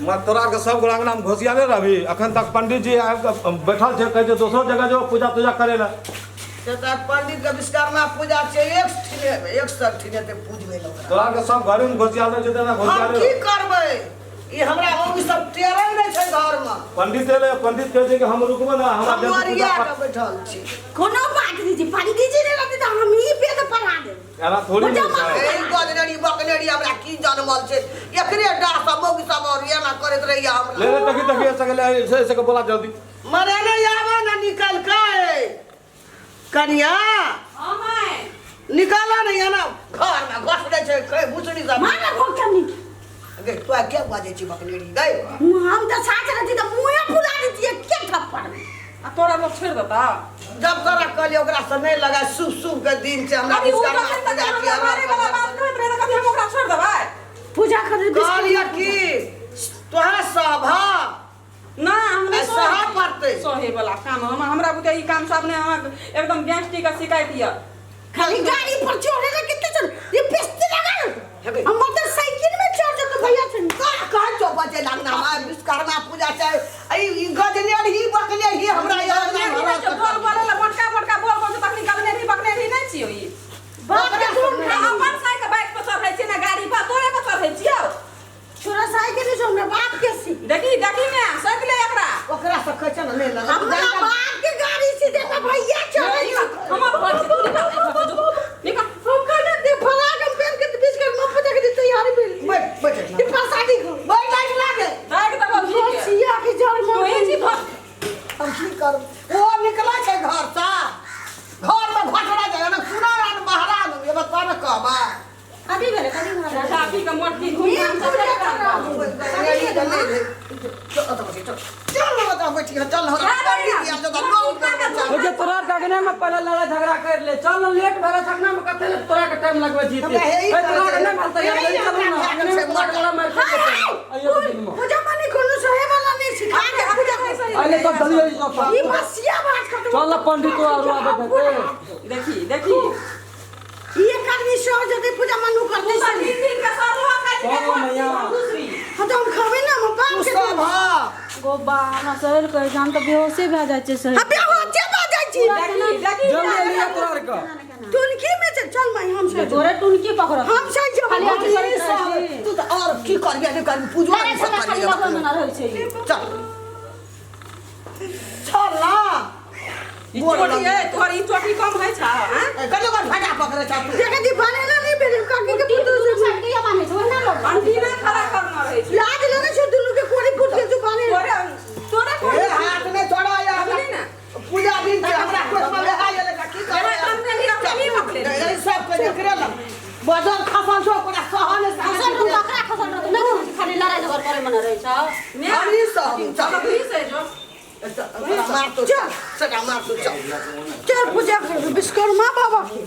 मत तोरा के सब गोरा अंगना में घोसियाले रहबी। अखन तक पंडित जी आबि कऽ बैठल छै, कहै छै दोसरो जगह जो पूजा तूजा करे ला। से तऽ पंडित के विश्वकर्मा पूजा छै, एक ठिने एक सौ ठिने ते पूजबै लए ओकरा। तोरा के सब घरे में घोसियाल रहै छै तेना हम घोसियाले। की करबै, ई हमरा मम्मी सब टेरै नहि छै घरमे। पंडित एलै, पंडित कहै छै कि हम रुकबो ना, हमरा हम जल्दी पूजा ओरिया पाठ कऽ बैठल छी। कोनो बात नहीं छै, पंडित जी नहि रहतै तऽ हम ही वेद पढ़ा देब। एना थोड़ी पूजा नहि छै। ए गजनेरी बकनेरी हमरा की जनमल छै, एकरे डाह सब मौगी सब और एना करैत रहैया हमरा। ले ले देखी देखी ऐसे के ले ऐसे ऐसे के बोला जल्दी। मरे नहि आबऽ ने निकल के कनिया। हाँ माय। निकाला नहीं एना घर में घस दै छै कै भुसड़ी सब। माने भोगतनी। गे तू के बाजै छी बकनेरी गै? हम तऽ साच रहती तऽ मुँहे फुला देतियै के थप्पड़। आ तोरा लोग छोड़ि देता? जब तोरा कहलियै ओकरा से नहि लगाय, शुभ शुभ के दिन छै हमरा अभी उ विश्वकर्मा जखन तक पूजा हमरा छियै, मारे वाला बात कहैत रहै तऽ कथी हम ओकरा छोड़ि देबै? पूजा करे कहलियै की तोहरा सभा ना हम नहि आ सह पड़तै। सहे वाला काम हम हमरा बुते ई काम सब नहि, हमरा एकदम गैस्ट्रिक के शिकायत यऽ। खाली गाड़ी पर चढ़े ला कितने चढ़ ये पिस्ती लगा हेगे। हम मोटरसाइकिल में चढ़ जाते भैया से। का कहै छौ बजे लगना माय विश्वकर्मा पूजा छै, ई ई गजनेरही बकनेरही हमरा याद नहि गजनेरही नहि छियौ, बोल बोले ला मोटका मोटका बोल बोल छै तखनी गजनेरही बकनेरही नहि छियौ ई। बाप के सुन आ अपन साइकिल बाइक पर चढ़ै छियै ना गाड़ी पर, तोरे पर चढ़ै छियौ। छोरा साइकिल नहीं छोड़ा बाप के सी। देखी देखी मैं साइकिल एकरा। ओकरा से कहै छै ने नहि लगा। हमरा बाप के गाड़ी से देखा भैया चढ़ै छै। हमर घर छै, तू निकल, घर से जो, निकल। हम कहने दे फराक हम पेन के बीच के मुंह पर जाके तैयारी भेल। बैठ बैठ ई प्रसादी खो। बैठ बैठ लागे। दाग दबो घी के। सिया के जड़ में तू ही छी धर। हम की करब, ओ निकलै छै घर से, घर में घोसरा जाय ने सुना ने महाराज ये बता ने कहबा। कथी भेलै, कथी भेलै? चाची के मोटकी घूम घाम के चलि ओजे तोरा के अगने में पहले लड़ाई झगड़ा कर ले, चल न लेट भरे अगने में कते तोरा के टाइम लगबै छी। हमरा हे ई ए, तोरा के नहीं मानता यार, हे ई चल न हमरा अगने में तोरा के लड़ा मार के आइयो के दिन में। पूजा माने कोनो सहे वाला नहीं सिखा के पूजा अइले सब जल्दी जल्दी चल। ई बसिया बात खत्म। चल न पंडित आरो आबै छै। देखी देखी एक आदमी सह जते पूजा मानू करते तू से। तीन दिन के सरलो खाइ छी चल मैया। दूसरी। हाँ तो हम खाबे ना, हम बाप के सब हाँ। गोबा हमरा शरीर के जान तऽ बेहोशे भए जाइ छै शरीर। हम बेहोशे भए जाइ छी। देखी देखी जल्दी लिया तोरा के। टुनकी में चल चल माई हम सह तोरे टुनकी पकड़त। हम सह जब खाली अथी करैत रहै छी। तू तऽ और की करबियै नहि करबी पूजो लड़ाइ नहि झगड़ा खाली करबियै। लगबै मे ना रहै छै ई। चल चल ना। ई चोटी है तोहर, ई चोटी कम होइ छौ हां? कते बार भाटा पकड़े छौ तू? देखै छी बनेला नहीं भेल काकी के टीप पुतोह दुनू से। साइड के बान्है छै ओहिना लोक। अंटीना खड़ा करना रहै छै। लाज लगै छै दुनू के कोरी फूट गेल छै बने। तोरे तोरे ए हाथ नहीं छोड़ा यार। बुझली ना? पूजा दिन छै हमरा कोइ पर लगा गेलै तऽ की करबै? हम नहि हम नहि पकड़े। ए सब के एकरे लग बदल खसल छौ ओकरा सहन खसल रहू, ककरा खसल रहू? नहि बुझै छी, खाली लड़ाइ झगड़ करै मे ना रहै छौ। हम ई सब चल तू से जो मार तो चल सटा मार तो चल चल पूजा कर विश्वकर्मा बाबा के।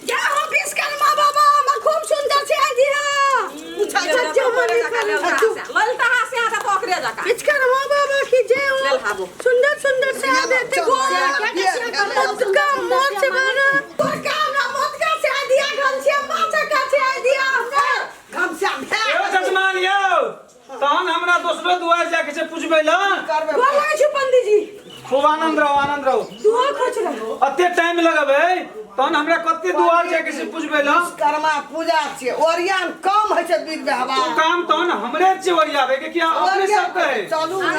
जय हो विश्वकर्मा बाबा, हमरा खूब सुंदर से आई दिया। पूछा सच्चा मनी ललता हा से आता पकड़े जका। विश्वकर्मा बाबा की जय हो। लेल हाबो। सुंदर सुंदर से आ देते चल, गो। चल, मत का मत से बारा। तोर का ना मत का से आ दिया घर से माता का से आ दिया। घमसा भए यौ जजमान यौ, तहन हमरा दोसरो दुआर जाके छै पुछबै ल। करबै। गोर लागै छी पंडित जी। खूब आनंद रहू, आनंद रहू। दुआ खोज रहू। अते टाइम लगबै तहन हमरा कते दुआर जाके छै पुछबै ल। विश्वकर्मा पूजा छै, ओरियान कम होइ छै विध व्यवहार। ओ काम तहन हमरे छै ओरियाबै के, कि अपने सब के? चलू ना।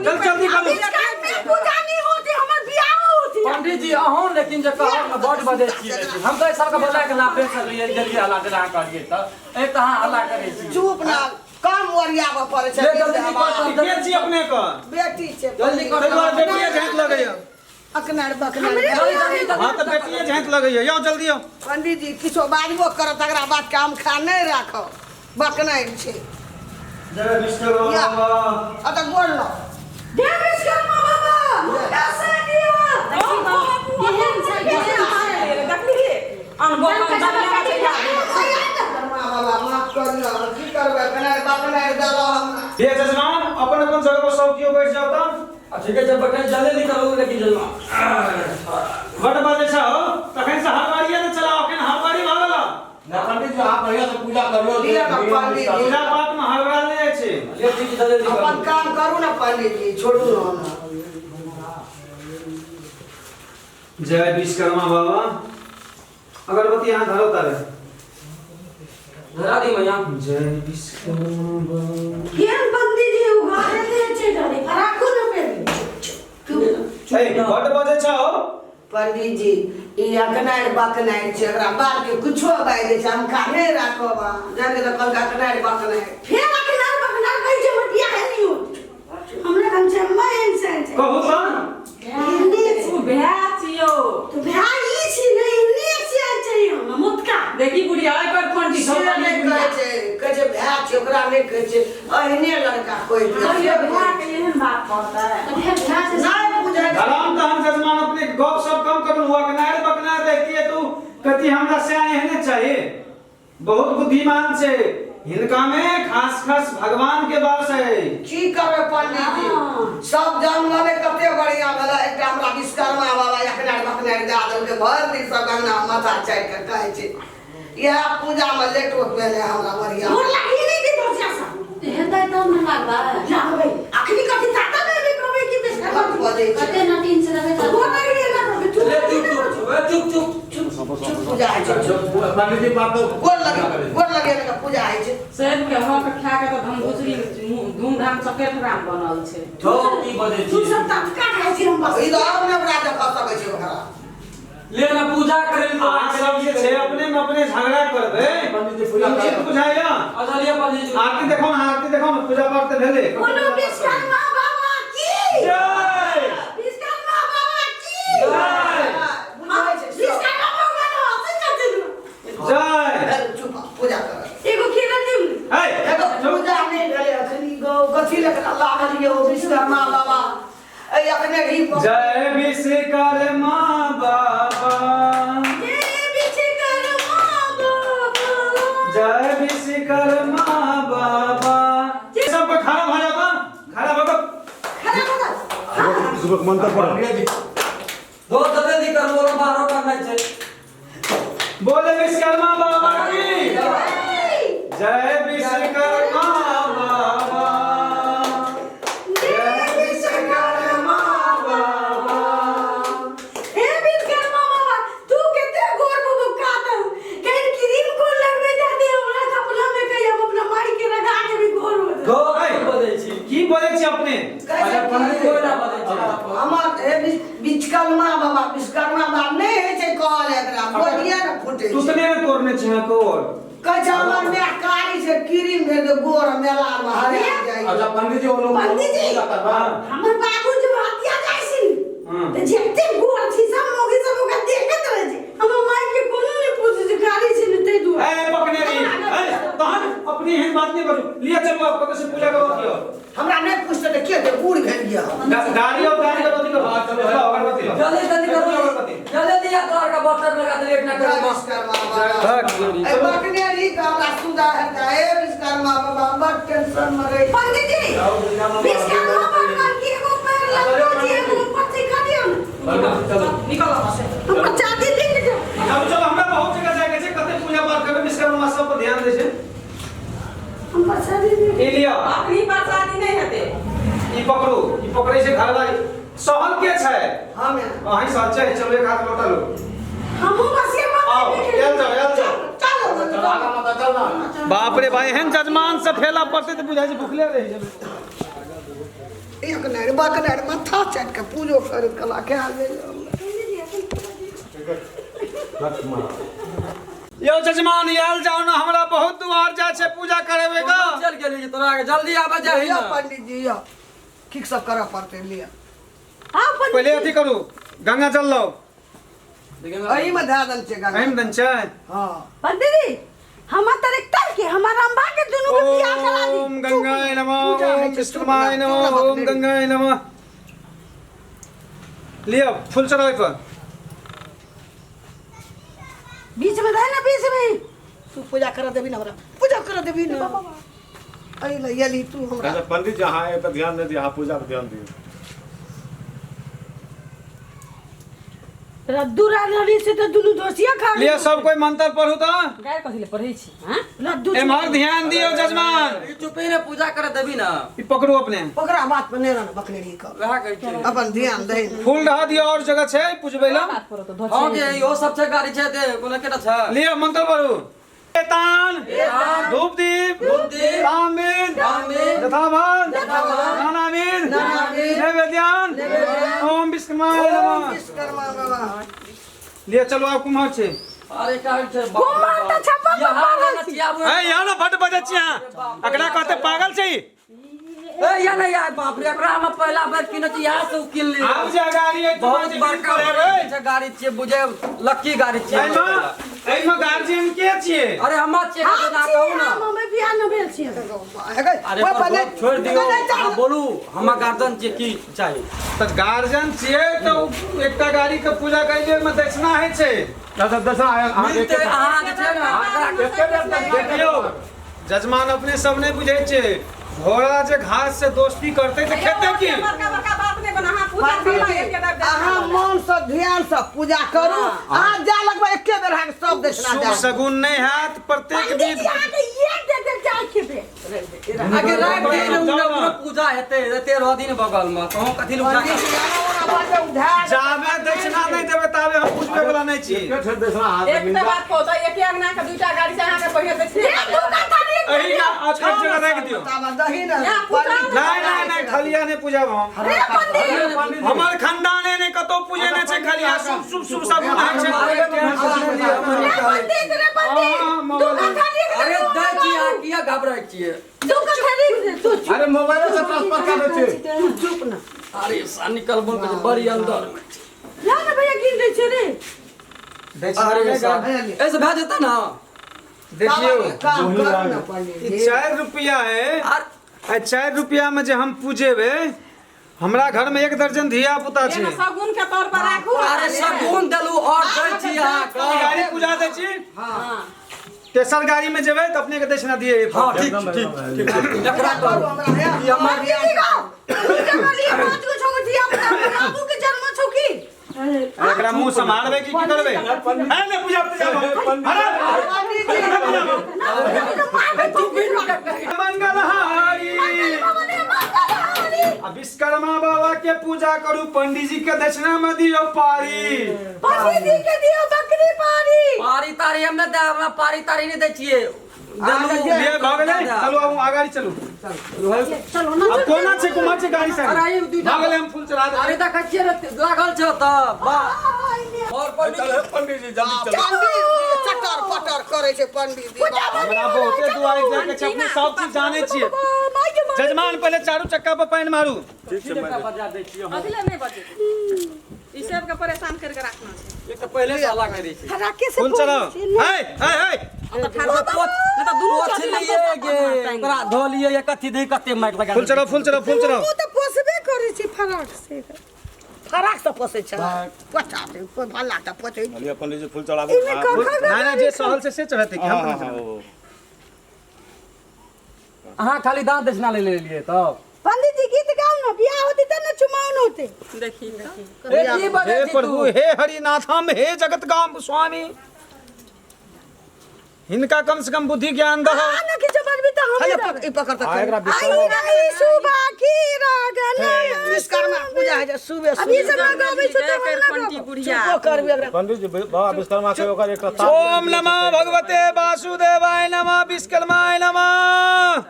चल जल्दी करू। विश्वकर्मा पूजा नहीं होती, हमर बियाह होती। पंडित जी अहूँ लेकिन जे कहब ने बड बजै छी। हम तऽ एहि सबके बोला के लाफे छलियै, जल्दी हल्ला देला अहाँ कहलियै तऽ एक तऽ अहाँ हल्ला करै छी। चुप ना, कम ओरियाबऽ पड़ै छै ले विध जल्दी व्यवहार। कर, के छी अपने के? बेटी छै। जल्दी कर। ताहि दुआरे बेटिए झाँक लगैया। अकनार बकनार। जल्दी जल्दी जल्दी। हाँ तऽ बेटिए झाँक लगैया, यौ जल्दी यौ। पंडित जी किछो बाजबो करत तकरा बात के आम खा नहि राखब, बकनाइ छै। जय विश्वकर्मा या। बाबा। अतऽ गोर लग। जय विश्वकर्मा बाबा, मुखिया से दिया। केहन छै, केहन छै? देखली अनबो जन्म छै। विश्वकर्मा बाबा माफ करियौ, हम की करबै, कनार बकनाइ देलहुँ हमरा। हे जजमान, अपन अपन जगह पर सब केओ बैठ जाओ तऽ। आ ठीके छै, बैठे जल्दी निकलू लेकिन जल्दी। बड बजै छ हो, तखन से हड़बड़िए ने चलाओ, अखन हड़बड़ी भऽ गेल। ना पंडित जी, अहाँ बढ़िया से पूजा करियौ। लिअ ना पंडित जी। पूजा पाठ में हड़बड़ायल नहि जाइ छै। ले ठीक छै जल्दी अपन करू। काम करू ने पंडित जी, छोड़ू ने हमरा। जय विश्वकर्मा बाबा। अगरबत्ती यहाँ धरो तारे। धरा दी मैया। जय विश्वकर्मा बाबा। केहन पंडित जी उघारे दे छै डरे फराको न पेरी। ए बड बजे छ हो। पंडित जी ई अकनारि बकनारि छै, एकरा बाल के कुछो बाजि दै छै, हम काने राखब जान के तऽ कहलक अकनारि बकनारि। फेर अकनार बकनार कहै छै, हमर बियाह नहीं होत। हमरा कम छै मैं इंसान छै। कहू त। हिन्दी तू भए छियौ। तो भाई ई छी ने हिन्दी छियै छै हम मोटका। देखी बुढ़िया एहि पर फंटी से नहि कहै छै, कहै छै भाय छै, ओकरा नहि कहै छै एहने लड़का कोइ कहियो भाय के एहन बात कहतै? तऽ फेर भए छै। नहि बुझै छै। धराम तहन जजमान अपने गप सब कम करू। अकनार बकनार रहती है तू कति हमरा से एहने चाहिए। बहुत बुद्धिमान छै, हिनका में खास खास भगवान के वास है। की करबै पंडित जी, सब जानवरे कते बढ़िया भेलै। एकटा हमरा विश्वकर्मा बाबा अकनारि बकनारि दए देलकै, भरि दिन सब अंगना माथा चाटि कऽ कहै छै। इएह पूजामे लेटो भेलै हमरा बढ़िया। मोर लागी नहीं कि दोसिया सा। हेतै तब ने लागबै। लागबै अखनी कथी ताता नहीं कहबै कि विश्वकर्मा बड बजै छै। कते नटीन से रहै छै। गोर लगलियै ना कहबै तू। ले चुप चुप चुप ए, चुप चुप। चुप चुप पूजा होइ छै, चुप। पंडित जी बात गोर लगे, गोर लगे के पूजा होइ छै। सबके हक खा के तऽ धमधुसरी धूमधाम चकेठ राम बनल छै। धो की बजै तू छी। सब तटका खाइ छी हम बस। ई तऽ आब ने ओकरा देख सकै छै ओकरा। ले ना पूजा करे ले अहाँ सब जे छै अपने में अपने झगड़ा करबै। पंडित जी पूजा उचित करब। बुझाइया। अच्छा लिअ पंडित जी। आरती देखो ना, आरती देखो ना, पूजा पाठ तऽ भेलै। बोलो विश्वकर्मा बाबा की जय विश्वकर्मा बाबा की जय बुझै छै सब। विश्वकर्मा भगवान हँसै छथिन। जय। भेल, चुप पूजा कर। एगो खेला दिउ। ए एगो पूजा नहि भेलै अखनी गौ कथी लए लागल यौ विश्वकर्मा बाबा। ए अखने ही जय विश्वकर्मा बाबा। जय विश्वकर्मा बाबा। जय विश्वकर्मा बाबा। सबको खाना भा जाता, खाना भा खड़ा खड़ा। सुबह मंत्र पढ़ो। दो जल्दी करू और बाहरो करना छै। बोले विश्वकर्मा बाबा की जय। विश्वकर्मा बाबा। जय विश्वकर्मा बाबा। हे विश्वकर्मा बाबा तू कते गोर बुबु काटल कहीं क्रीम को लगबे जाते हमरा सपना में कहीं हम अपना माई के लगा के भी गोर हो जाए। धो की बजै छी। की बोले छी अपने? कहै छै पंडित की कोइ ना बजै छै। हमर हे विश्वकर्मा बाबा विश्वकर्मा बाबा नहि होइ छै कहल एकरा बोलिए ने फूटे छै। तुतने में तोड़ने छी कोर। कहै छै हमर माय कारी छै, क्रीम भेज दे गोर मेला मे हरा जाइ। अच्छा पंडित जी ओनो पंडित जी। पूजा करबा। हमर बाबू जो हत्या जाइ छै हम्म। तऽ जते गोर छी सब मौगी सब ओकरा देखैत रहै छै। हमर माई के कोनो नहि पूछै छै कारी छै ने ताहि दुआरे। ए पकने रही ए तहन अपनी एहन बात नहीं बजू। लिया चलू आप कतऽ से पूजा करो कियो। हमरा नहि पूछते तऽ के दे बूढ़ भेल गेल हम। गाड़ी और गाड़ी अगरबत्ती करो। हाँ, चलो। चलो अगरबत्ती लो। जल्दी जल्दी करू। अगरबत्ती। जल्दी आ तोरा का बटर लगा दे लेट ना जय करू। विश्वकर्मा बाबा। ए बकने रही के हमरा सुधा हेतै। ए विश्वकर्मा बाबा बड टेंशन मे रहै। पंडित जी विश्वकर्मा भगवान के एगो पैर लगलो छै एगो ऊपर से कर दियौ ने। चलो निकल से। हम प्रसादी दे के जाउ। चलू चलू हमरा बहुत जगह जाय के छै। कते पूजा पाठ करबै विश्वकर्मा सब पर ध्यान दै छै। हम प्रसादी दे ई लिअ। अखनी प्रसादी नहि हेतै। ई पकड़ू, ई पकड़ै छै घरवाली। सहल के छै? हमे। अहीं सहल छै। चलू एक हाथ लोटा लो। हमहूँ बसिया आओ आयल जाओ आयल जाओ। चलो चल आगा माता चल ना। बाप रे भाई एहन जजमान से फैला पड़तै तऽ बुझाइ छै भुखले रहि जेबै। एक नारि बकनारि माथा चाटि के पूजो करैत कला के आ गेल। यौ जजमान आयल जाओ ना, हमरा बहुत दुआर जाइ छै पूजा करेबै का। चल गेली तोरा के जल्दी आबे जाही लिअ ना। पंडित जी लिअ, ठीक सब करऽ पड़तै लिअ। हाँ पंडित पहिले अथी करू, गंगा जल लाउ। एहिमे धए देल छै गंगा। एहिमे देन छै। हँ पंडित जी हमर ट्रैक्टर के हमर रंभा के दुनू के बियाह करा दी। ओम गंगाय नमः, पूजा होइ ओम छै, विष्णुमाय चुप नमः, रह, ओम गंगाय नमः। लिअ फूल चढ़ाबै पर। बीच में रहे ना बीच में। तू पूजा कर देबी ना हमरा, पूजा कर देबी ना। अरे ले यली तू हमरा। अच्छा पंडित जी हाँ ए पर ध्यान नहीं दिया, हाँ पूजा पर ध्यान दियो। रद्दू राजरी से तो दुनू दोसिया खा लिअ सब कोई मंत्र पढ़ू तऽ। गाय कथी ले पढ़ै छी हां? रद्दू एम्हर ध्यान दियौ जजमान। ई चुपे ने पूजा करे देबी ना। ई पकड़ू अपने। ओकरा बात पर नहि रहना बकने रही कऽ। वएह कहै छी। अपन ध्यान दही। फूल रह दियौ, और जगह छै पुजबै लए। बात करो तो हँ गे, इहो सब छै, गाड़ी छै ते कोनो केटा छै। लिअ मंत्र पढ़ू। एतान धूप दीप तामिन यथाभान नानाविध नैवेद्यान ओम विश्वकर्माय नमः। विश्वकर्मा बाबा। लिअ चलू आब कुम्हर छै। अरे काल छै। कुम्हर तऽ छप्पर पर यहाँ पड़ल ना छी। चियाबू। ए यहाँ ने बड बजै छी अहाँ, एकरा कहते पागल छै ई। ए या नहीं यार, बाप रे, एकरा हम पहला बेर किने छी, यहाँ से किन ली। आब जे गाड़ी है बहुत बड़का छै गाड़ी छियै, बुझे लक्की गाड़ी छियै। एहिमे एहिमे गार्जियन के छियै? अरे हमर छियै हम ना छी, कहू ना। हम हमे बियाह न भेल छियै। अरे पर गप छोड़ि दियौ, अहाँ बोलू हमर गार्जियन छियै, की चाही? तऽ गार्जियन छियै तऽ उ एकटा गाड़ी के पूजा करै मे दक्षिणा होइ छै। अच्छा दक्षिणा अहाँ मिलते अहाँ जे छै ने एके बेर देखियौ जजमान, अपने सब नहि बुझै छै, घोड़ा जे घास से दोस्ती करतै तऽ खेतै की? बड़का बड़का बात नहि बना, अहाँ पूजा करबै एके बेर। अहाँ मन से ध्यान से पूजा करू, अहाँ जा लगबै एके बेर अहाँके सब दक्षिणा शुभ जायत। शगुन नहि हैत प्रत्येक पंडित दिन। जी अहाँके एक दे दे जाय खेबे। आगे राति दिन उना पूरा पूजा हेतै, एते रह दिन बगल मे कहूँ कथी लए उठा पंडित जी आना ओना बात उधार। जाबे दक्षिणा नहि देबै ताबे हम पूजबै वाला नहि छी। एके ठेर दक्षिणा हाथ एक तऽ बात कहू तऽ एके अंगना के दुईटा गाड़ी से अहाँके पहिने देखिए। एक दू कट्ठा नहीं। एहि का आज एक जगह राखि दियौ। ताबा दही ने। यहाँ पूजा। नहि नहि नहि, खलिया नहि पूजब हम। रे पंडित, हमर खानदाने नहि कतौ पूजे नहि छै खलिया, शुभ शुभ शुभ शगुन होइ छै। रे पंडित, रे पंडित, हाँ, दू कट्ठा लिख दे। अरे दै छी अहाँ, किया घबराइ छियै? दू कट्ठा लिख दे तू चुप। अरे मोबाइल से ट्रांसफर कर दै छी। तू चुप ना। अरे सा निकलबो के बड़ी अंदर मे। ला ना भैया गिन दै छै रे। दक्षिणा अरे नहि सा गा- ऐसे भए जेतै ना। देखियौ काम करू ने ई पंडित जी। 4 रुपया है। आर आ 4 रुपया में जे हम पूजेबै, हमरा घर में 1 दर्जन धिया पुता छै। एना शगुन के तौर पर राखू। अरे शगुन देलू और दै छी अहाँ के। गाड़ी पूजा दै छी। तेसर गाड़ी में जेबै तऽ अपने के दक्षिणा दिए। हाँ ठीक ठीक ठीक, एकरा करू करू। हमरा हे। ई हमर पंडित जी गो पूजा कर लिए पांच गो छगो धिया पुता बाबू के जन्म छौ की? एकरा मुंह सम्हारबै की की करबै? है ने पूजा पूजा। अरे पंडित जी मंगलहारी आ विश्वकर्मा बाबा के पूजा करू, पंडित जी के दक्षिणा में दियौ पारी। पंडित जी के दियो बकरी पारी। पारी तारी हम नहि दै, हमरा पारी तारी नहि दै छियै। देलू। लिए भऽ गेलै, चलू आब अगाड़ी चलू। चलो ना। आब कोना छै कुम्हर छै गाड़ी से? अरे ई दुईटा भऽ गेलै, हम फूल चढ़ा अरे देबै। देखै छियै ने लागल छै तऽ वाह और पंडित चल पंडित जी जल्दी चलू। पंडित जी चटर पटर करै छै पंडित जी। हमरा बहुते दुआरे जाके छै, अपने सब चीज जानै छियै। जजमान पहिले चारू चक्का पर पानि मारू। ठीक छै मारि। बजा दै छियै हम। कथी ले नहि बजे, ई सबके परेशान करके राखना छै। एक तऽ पहिले से हल्ला करै छै। फराके से फूल चढ़ाओ। हे हे हे। नहि तऽ दुनू पोछ चोटी लिए गे, ओकरा धो लिए ये कथी दे कते माटि लगा। फूल चढ़ाओ, फूल चढ़ाओ, फूल चढ़ाओ। ओ तऽ पोसबे करै छै फराक से। फराक से पोसै छै पोछा छै भल्ला तऽ पोछै। लिअ पंडित जी फूल चढ़ाबू। एहिमे कखन नहि नहि, जे सहल छै से चढ़ेतै कि हम हाँ, केना हाँ, चढ़ेबै? ओ। अहाँ खाली दाँत दक्षिणा ले लेलियै तब। पंडित जी गीत गाउ ना, बियाह होते तब ना चुमाउन होते। देखी तऽ। ए की बजै हे छी प्रभु तू? हे हरिनाथम हे जगत गाम स्वामी, हिनका कम से कम बुद्धि ज्ञान दह। आ ना किछो बजबी तऽ हम हले ई पकड़ तऽ हाँ, एकरा आई विश्वकर्मा रही सुबह की रागन। विश्वकर्मा पूजा होइ छै सुबह। अभी सब ना गाबै छै तऽ हम ना पंटी गाबै। बुढ़िया चुपो करबै एकरा। पंडित जी बाबा विश्वकर्मा के ओकर एकटा तार। ओम नमः भगवते वासुदेवाय नमः विश्वकर्माय नमः।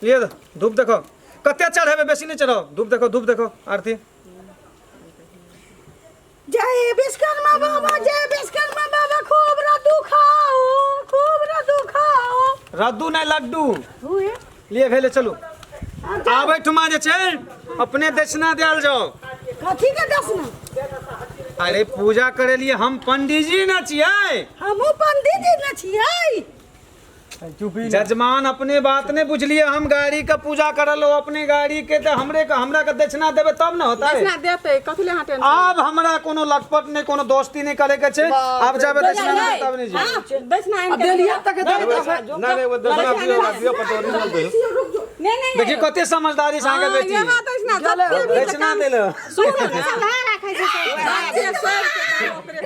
लिए धूप देखो कते चढ़ेबै, बेसी नहि चढ़ाओ। धूप देखो, धूप देखो आरती। जय विश्वकर्मा बाबा, जय विश्वकर्मा बाबा, खूब रद्दू खाओ, खूब रद्दू खाओ। रद्दू नहि लड्डू। हुए। लिए भेलै, चलू आबै ठुमा जे छै अपने दक्षिणा देल जाओ। कथी के दक्षिणा? अरे पूजा करे लिए हम पंडीजी न छियै। हमहूँ पंडित जी न छियै। चुपी जजमान अपने बात नहीं बुझलिए। हम गाड़ी के पूजा करल हो अपने गाड़ी के तो हमरे के हमरा के दक्षिणा देबे तब न होता दक्षिणा देते कथी ले अहाँ टेंशन आब हमरा कोनो लटपट नहीं कोनो दोस्ती नहीं करे के छै। आब जाबे दक्षिणा नहीं तब नहीं जाए। दक्षिणा आनि के देलिया तक नहीं नहीं वो दक्षिणा दियो दियो पटोरी नहीं दियो। नहीं नहीं देखिए कते समझदारी से आगे बेटी यहाँ दक्षिणा जते भी दक्षिणा देलो। सुन ने सलाह राखै छै सब। जते सबके काम ओकरे।